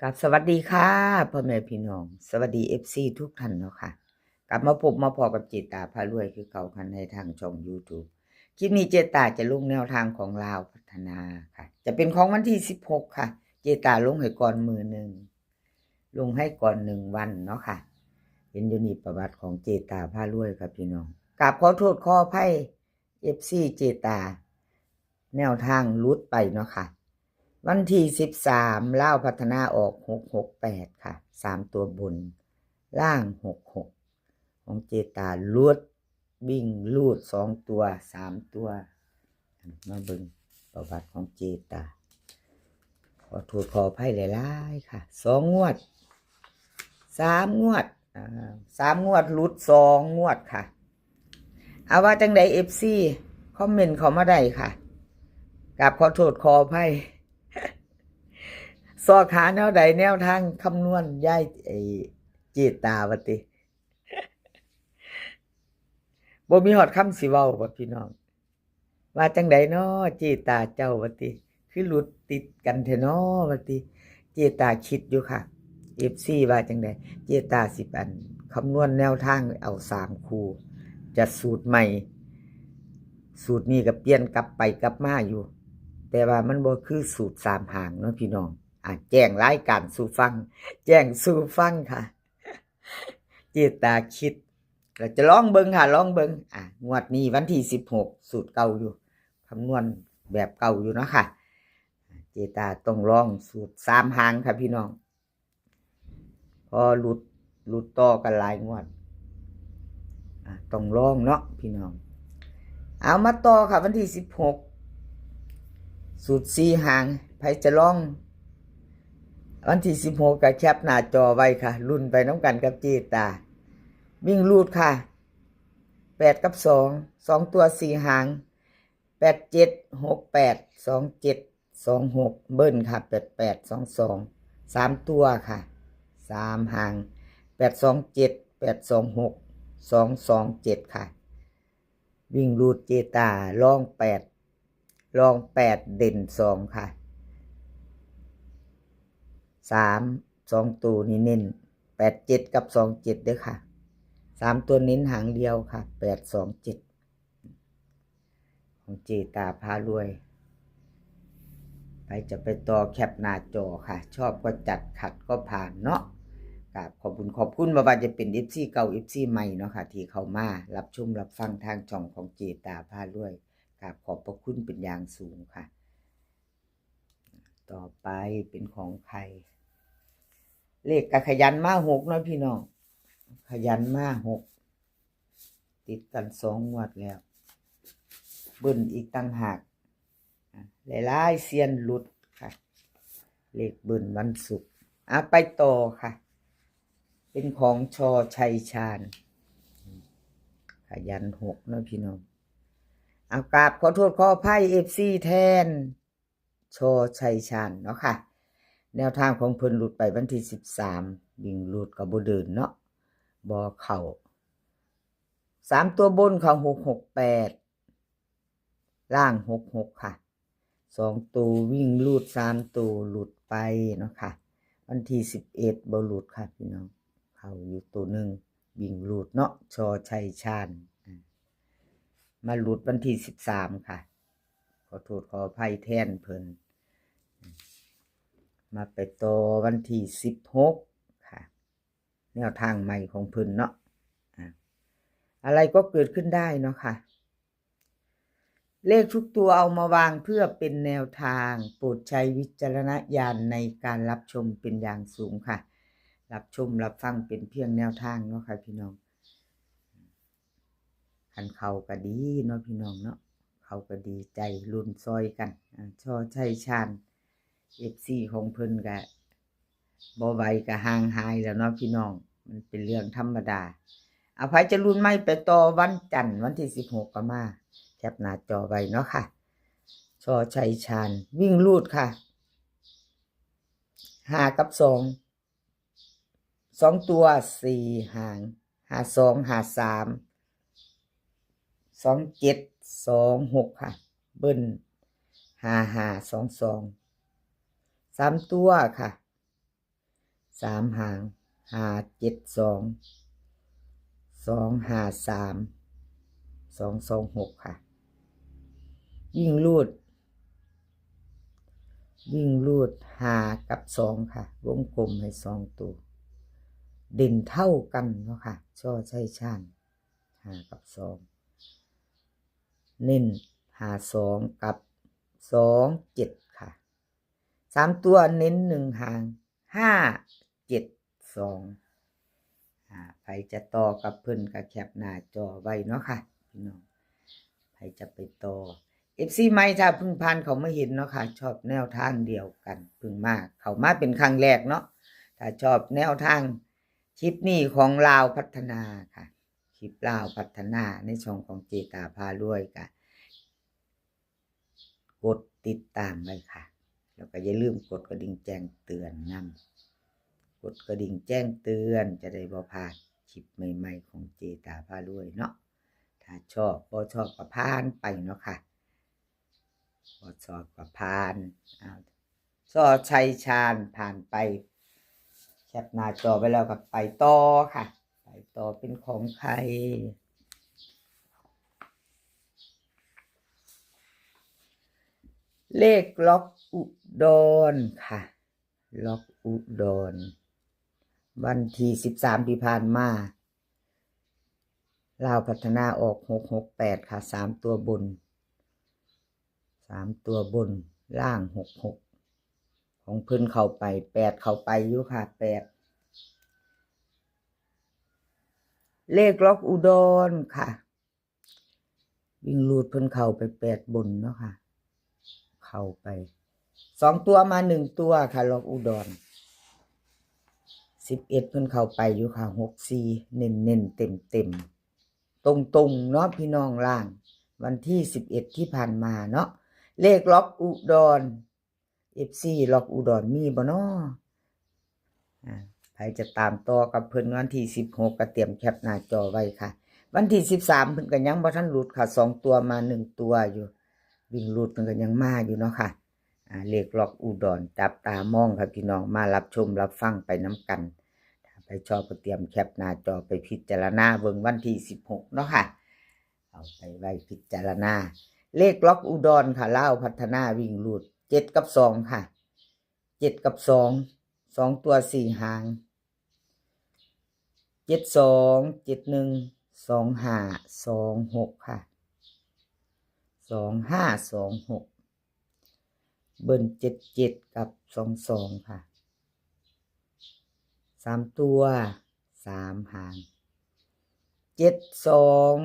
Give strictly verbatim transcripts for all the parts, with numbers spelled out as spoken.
กับสวัสดีค่ะ พ่อแม่พี่น้อง สวัสดี เอฟซี ทุกท่านเนาะค่ะ กลับมาพบมาพอกับเจตาพารวยคือเก่าค่ะในทางช่อง YouTube คลิปนี้เจตาจะลงแนวทางของลาวพัฒนาค่ะ จะเป็นของวันที่สิบหกค่ะ เจตาลงให้ก่อนมือหนึ่ง ลงให้ก่อนหนึ่งวันเนาะค่ะ เห็นอยู่นี่ประวัติของเจตาพารวยค่ะพี่น้อง กราบขอโทษขออภัย เอฟซี เจตา แนวทางหลุดไปเนาะค่ะ วันที่สิบสามลาวพัฒนาออกหกหกแปดค่ะ สามตัวบน ล่างหกหก ของเจตาหลุด วิ่งรูดสองตัว สามตัว มาเบิ่งประวัติของเจตา ขอโทษขออภัยหลายๆค่ะ สองงวด สามงวด อ่า สามงวดหลุดสองงวดค่ะ เอาว่าจังใด เอฟซี คอมเมนต์เข้ามาได้ค่ะ กราบขอโทษขออภัย ซอกหาแนวใดแนวทางคำนวณยาย ไอ้ เจตาว่าติ บ่มีฮอดคำสิเว้าบ่พี่น้อง ว่าจังใดน้อเจตาเจ้าว่าติ คือหลุดติดกันแท้น้อว่าติ เจตาคิดอยู่ค่ะ เอฟซี ว่าจังใด เจตาสิอันคำนวณแนวทางเอาสามคู่ จะสูตรใหม่ สูตรนี้ก็เปลี่ยนกลับไปกลับมาอยู่ แต่ว่ามันบ่คือสูตรสามหางเนาะพี่น้อง อ่ะ แจ้งรายการสู่ฟัง แจ้งสู่ฟังค่ะ เจตาคิด เราจะลองเบิ่งค่ะ ลองเบิ่ง อ่ะ งวดนี้วันที่สิบหก สูตรเก่าอยู่ คำนวณแบบเก่าอยู่เนาะค่ะ เจตาต้องลองสูตรสามหางค่ะพี่น้อง พอหลุด หลุดต่อกันหลายงวด อ่ะ ต้องลองเนาะพี่น้อง เอามาต่อค่ะ วันที่สิบหก สูตรสี่หาง ไผจะลอง วันที่สิบหก ก็แคปหน้าจอไว้ค่ะ ลุ้นไปนำกันกับเจตา วิ่งรูดค่ะ แปดกับสอง สองตัวสี่หาง แปดเจ็ด หกแปด สองเจ็ด สองหก เบิ้ลค่ะ แปดแปด สองสอง สามตัวค่ะ สามหาง แปดสองเจ็ด แปดสองหก สองสองเจ็ด ค่ะ วิ่งรูดเจตา รองแปด รองแปด เด่นสองค่ะ สาม สองตัวนี้เน้น แปดเจ็ด กับ สองเจ็ด เด้อค่ะ สามตัวเน้นหางเดียวค่ะ แปดสองเจ็ด ของเจตาพารวย ไปจะไปต่อแคปหน้าจอค่ะ ชอบก็จัด ขัดก็ผ่านเนาะ กราบขอบคุณ ขอบคุณ บ่ว่าจะเป็น เอฟซี เก่า เอฟซี ใหม่เนาะค่ะ ที่เข้ามารับชมรับฟังทางช่องของเจตาพารวย กราบขอบพระคุณเป็นอย่างสูงค่ะ ต่อไปเป็นของใคร เลขก็ขยันมาหกเนาะพี่น้อง ขยันมาหก ติดกันสองงวดแล้ว เบิ้ลอีกต่างหาก อ่ะ หลายๆเซียนหลุดค่ะ เลขเบิ้ลวันศุกร์ อ่ะ ไปต่อค่ะ เป็นของ ช.ชัยชาญ ขยันหกเนาะพี่น้อง เอา กราบขอโทษขออภัย เอฟซี แทน ช.ชัยชาญเนาะค่ะ แนวทางของเพิ่นหลุดไปวันที่สิบสาม วิ่งรูดก็บ่เดินเนาะ บ่เข้า สามตัวบนเข้า หกหกแปด ล่าง หกหก ค่ะ สองตัววิ่งรูด สามตัวหลุดไปเนาะค่ะ วันที่สิบเอ็ดบ่หลุดค่ะพี่น้อง เข้าอยู่ตัวหนึ่ง วิ่งรูดเนาะ ช.ชัยชาญ อ่า มาหลุดวันที่สิบสามค่ะ ขอโทษขออภัยแทนเพิ่น มาไปต่อวันที่สิบหกค่ะ แนวทางใหม่ของเพิ่นเนาะ อ่ะ อะไรก็เกิดขึ้นได้เนาะค่ะ เลขทุกตัวเอามาวางเพื่อเป็นแนวทาง โปรดใช้วิจารณญาณในการรับชมเป็นอย่างสูงค่ะ รับชมรับฟังเป็นเพียงแนวทางเนาะค่ะพี่น้อง คันเข้าก็ดีเนาะพี่น้องเนาะ เข้าก็ดีใจลุ้นซอยกัน อ่า ช.ชัยชาญ เอฟซี ของเพิ่นก็บ่ไหวก็ห่างหายแล้วเนาะพี่น้อง มันเป็นเรื่องธรรมดา เอา ไผจะลุ้นใหม่ไปต่อวันจันทร์วันที่สิบหกก็มา แคปหน้าจอไว้เนาะค่ะ ช.ชัยชาญ วิ่งรูดค่ะ ห้ากับสอง สองตัวสี่หาง ห้าสอง ห้าสาม สองเจ็ด สองหก ค่ะ เบิ้ล ห้าห้า สองสอง สามตัวค่ะ สามหาง ห้าเจ็ดสอง สองห้าสาม สองสองหก ค่ะ วิ่งรูด วิ่งรูด ห้ากับสอง ค่ะ วงกลมให้สองตัว เด่นเท่ากันเนาะค่ะ ชอชัยชาญ ห้ากับสอง เน้น ห้าสอง กับ สองเจ็ด ค่ะ สามตัวเน้นหนึ่งหาง ห้าเจ็ดสอง อ่า ใครจะต่อกับเพิ่นก็แคปหน้าจอไว้เนาะค่ะ พี่น้อง ใครจะไปต่อ เอฟซี ใหม่ถ้าเพิ่งผ่านเข้ามาเห็นเนาะค่ะ ชอบแนวทางเดียวกัน เพิ่งมา เข้ามาเป็นครั้งแรกเนาะ ถ้าชอบแนวทาง คลิปนี้ของลาวพัฒนาค่ะ คลิปลาวพัฒนาในช่องของเจตาพารวยก็ กดติดตามไว้ค่ะ แล้วก็อย่าลืมกดกระดิ่งแจ้งเตือนนำ กดกระดิ่งแจ้งเตือนจะได้บ่พลาดคลิปใหม่ๆของเจตาพารวยเนาะ ถ้าชอบ บ่ชอบก็ผ่านไปเนาะค่ะ บ่ชอบก็ผ่าน อ้าว ชอชัยชาญผ่านไป แคปหน้าจอไปแล้วก็ไปต่อค่ะ ไปต่อเป็นของใคร เลขล็อกอุดรค่ะ ล็อกอุดร วันที่สิบสามที่ผ่านมา ลาวพัฒนาออกหกหกแปดค่ะ สามตัวบน สามตัวบน ล่างหกหก ของเพิ่นเข้าไป แปดเข้าไปอยู่ค่ะ แปด เลขล็อกอุดรค่ะ วิ่งรูดเพิ่นเข้าไป แปดบนเนาะค่ะ เข้าไป สองตัวมาหนึ่งตัวค่ะ ล็อกอุดร สิบเอ็ดเพิ่นเข้าไปอยู่ค่ะ หกสี่ เน้นๆ เต็มๆ ตรงๆ เนาะพี่น้อง ล่าง วันที่สิบเอ็ดที่ผ่านมาเนาะ เลขล็อกอุดร เอฟซี ล็อกอุดรมีบ่น้อ อ่า ใครจะตามต่อกับเพิ่นวันที่สิบหกก็เตรียมแคปหน้าจอไว้ค่ะ วันที่สิบสามเพิ่นก็ยังบ่ทันหลุดค่ะ สองตัวมาหนึ่งตัวอยู่ วิ่งรูดเพิ่นก็ยังมาอยู่เนาะค่ะ อ่า เลขล็อกอุดรจับตามองค่ะพี่น้อง มารับชมรับฟังไปนำกัน ถ้าใครชอบก็เตรียมแคปหน้าจอไปพิจารณาเบิ่งวันที่สิบหกเนาะค่ะ เอาไปไว้พิจารณา เลขล็อกอุดรค่ะ ลาวพัฒนาวิ่งรูด เจ็ดกับสองค่ะ เจ็ดกับสอง สองตัวสี่หาง เจ็ดสอง เจ็ดหนึ่ง สองห้า สองหกค่ะ สองห้า สองหก เบิ้ล เจ็ดเจ็ด กับ สองสองค่ะ สามตัว สามหาง เจ็ดสอง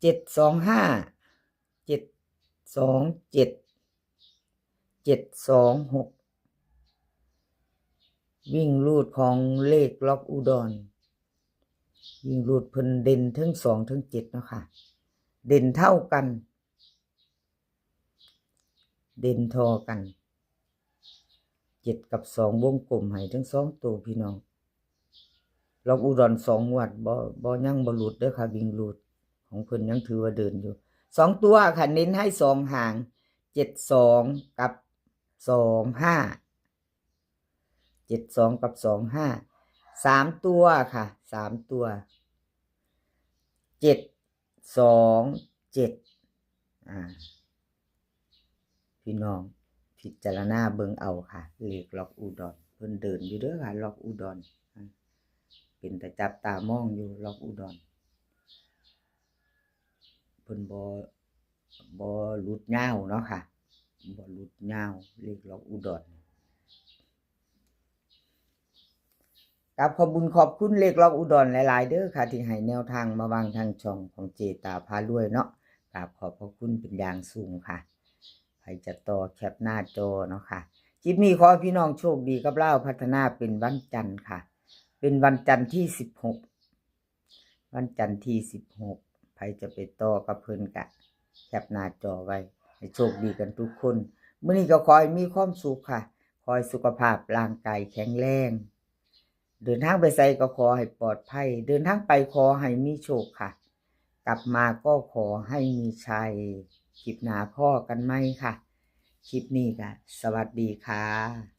เจ็ดสองห้า เจ็ดสองเจ็ด เจ็ดสองหก วิ่งรูดของเลขล็อกอุดร วิ่งรูดเพิ่นเด่นทั้งสองทั้งเจ็ดเนาะค่ะ เด่นเท่ากัน เด่นทอกัน เจ็ดกับสองวงกลมให้ทั้งสองตัวพี่น้อง ล็อกอุดรสองงวด บ่ บ่ ยังบ่หลุดเด้อค่ะ วิ่งรูดของเพิ่นยังถือว่าเดินอยู่ สองตัวค่ะ เน้นให้สองหาง เจ็ดสอง กับ สองห้า เจ็ดสอง กับ สองห้า สามตัวค่ะ สามตัว เจ็ดสองเจ็ด อ่า พี่น้องพิจารณาเบิ่งเอาค่ะ เลขล็อกอุดร เพิ่นเดินอยู่เด้อค่ะ ล็อกอุดร อ่า เป็นตาจับตามองอยู่ ล็อกอุดร เพิ่นบ่ บ่หลุดยาวเนาะค่ะ บ่หลุดยาว เลขล็อกอุดร กราบขอบบุญขอบคุณเลขล็อกอุดรหลายๆเด้อค่ะ ที่ให้แนวทางมาวางทางช่องของเจตาพารวยเนาะ กราบขอบพระคุณเป็นอย่างสูงค่ะ ใครจะต่อแคปหน้าจอเนาะค่ะ คลิปนี้ขอให้พี่น้องโชคดีกับลาวพัฒนาเป็นวันจันทร์ค่ะ เป็นวันจันทร์ที่สิบหก วันจันทร์ที่สิบหก ใครจะไปต่อกับเพิ่นกะแคปหน้าจอไว้ ให้โชคดีกันทุกคน มื้อนี้ก็ขอให้มีความสุขค่ะ ขอให้สุขภาพร่างกายแข็งแรง เดินทางไปไสก็ขอให้ปลอดภัย เดินทางไปขอให้มีโชคค่ะ กลับมาก็ขอให้มีชัย คลิปหน้าพ้อกันใหม่ค่ะ คลิปนี้ก็สวัสดีค่ะ